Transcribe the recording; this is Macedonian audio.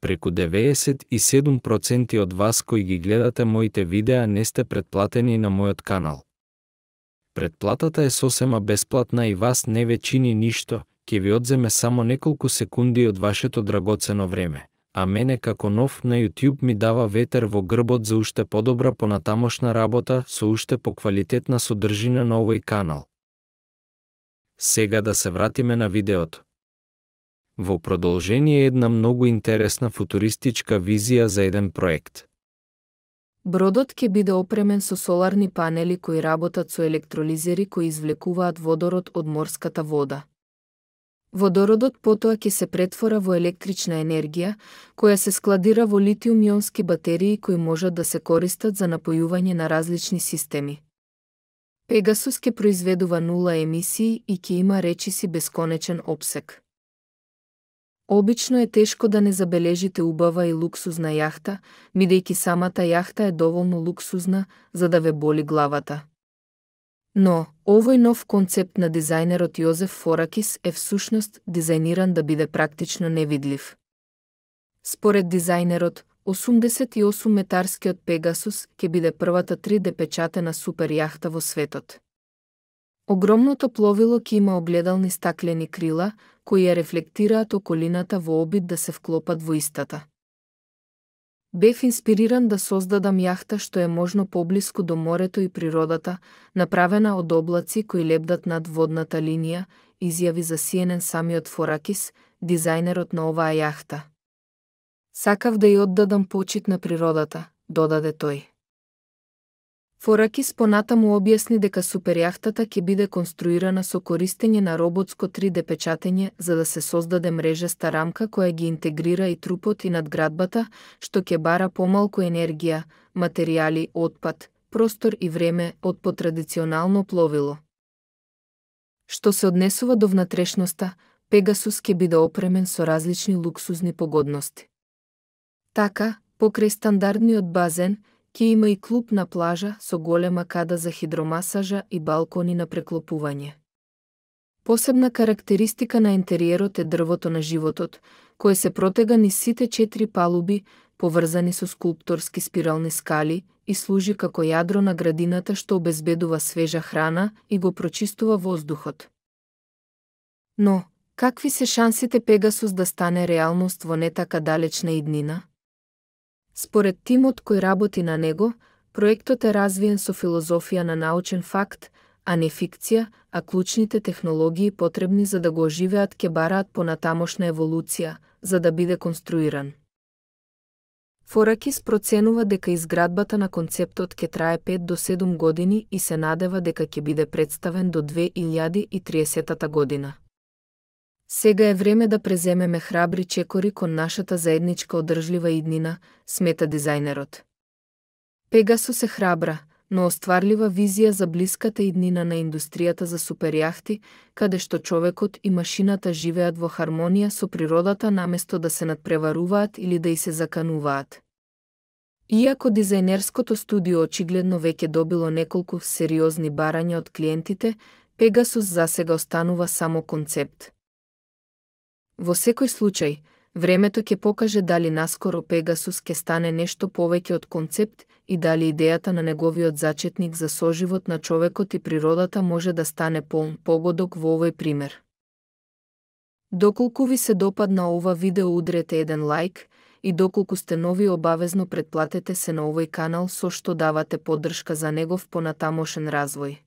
Преку 97% од вас кои ги гледате моите видеа не сте претплатени на мојот канал. Претплатата е сосема бесплатна и вас не ве чини ништо, ќе ви одземе само неколку секунди од вашето драгоцено време, а мене како нов на YouTube ми дава ветер во грбот за уште подобра понатамошна работа со уште поквалитетна содржина на овој канал. Сега да се вратиме на видеото. Во продолжение една многу интересна футуристичка визија за еден проект. Бродот ќе биде опремен со соларни панели кои работат со електролизери кои извлекуваат водород од морската вода. Водородот потоа ќе се претвора во електрична енергија, која се складира во литиум-ионски батерии кои можат да се користат за напојување на различни системи. Пегасус ќе произведува нула емисии и ќе има речиси бесконечен опсег. Обично е тешко да не забележите убава и луксузна јахта, бидејќи самата јахта е доволно луксузна за да ве боли главата. Но, овој нов концепт на дизајнерот Јозеф Форакис е всушност дизајниран да биде практично невидлив. Според дизајнерот, 88-метарскиот Пегасус ќе биде првата 3D печатена супер јахта во светот. Огромното пловило ќе има огледални стаклени крила, кои ја рефлектираат околината во обид да се вклопат во истата. Бев инспириран да создадам јахта што е можно поблиску до морето и природата, направена од облаци кои лебдат над водната линија, изјави за CNN самиот Форакис, дизајнерот на оваа јахта. Сакав да ја оддадам почит на природата, додаде тој. Форакис понатаму објасни дека суперјахтата ќе биде конструирана со користење на роботско 3D печатење за да се создаде мрежеста рамка која ги интегрира и трупот и надградбата, што ќе бара помалку енергија, материјали, отпад, простор и време од потрадиционално пловило. Што се однесува до внатрешноста, Пегасус ќе биде опремен со различни луксузни погодности. Така, покрај стандардниот базен, ќе има и клуб на плажа со голема када за хидромасажа и балкони на преклопување. Посебна карактеристика на интериерот е дрвото на животот, кое се протега низ сите 4 палуби, поврзани со скулпторски спирални скали и служи како јадро на градината што обезбедува свежа храна и го прочистува воздухот. Но, какви се шансите Пегасус да стане реалност во не така далечна иднина? Според тимот кој работи на него, проектот е развиен со филозофија на научен факт, а не фикција, а клучните технологии потребни за да го оживеат ќе бараат понатамошна еволуција, за да биде конструиран. Форакис проценува дека изградбата на концептот ќе трае 5 до 7 години и се надева дека ќе биде представен до 2030 година. Сега е време да преземеме храбри чекори кон нашата заедничка одржлива иднина, смета дизајнерот. Пегасус е храбра, но остварлива визија за блиската иднина на индустријата за суперјахти, каде што човекот и машината живеат во хармонија со природата наместо да се надпреваруваат или да и се закануваат. Иако дизајнерското студио очигледно веќе добило неколку сериозни барања од клиентите, Пегасус засега останува само концепт. Во секој случај, времето ќе покаже дали наскоро Пегасус ќе стане нешто повеќе од концепт и дали идејата на неговиот зачетник за соживот на човекот и природата може да стане полн погодок во овој пример. Доколку ви се допадна ова видео удрете еден лајк и доколку сте нови обавезно претплатете се на овој канал со што давате поддршка за негов понатамошен развој.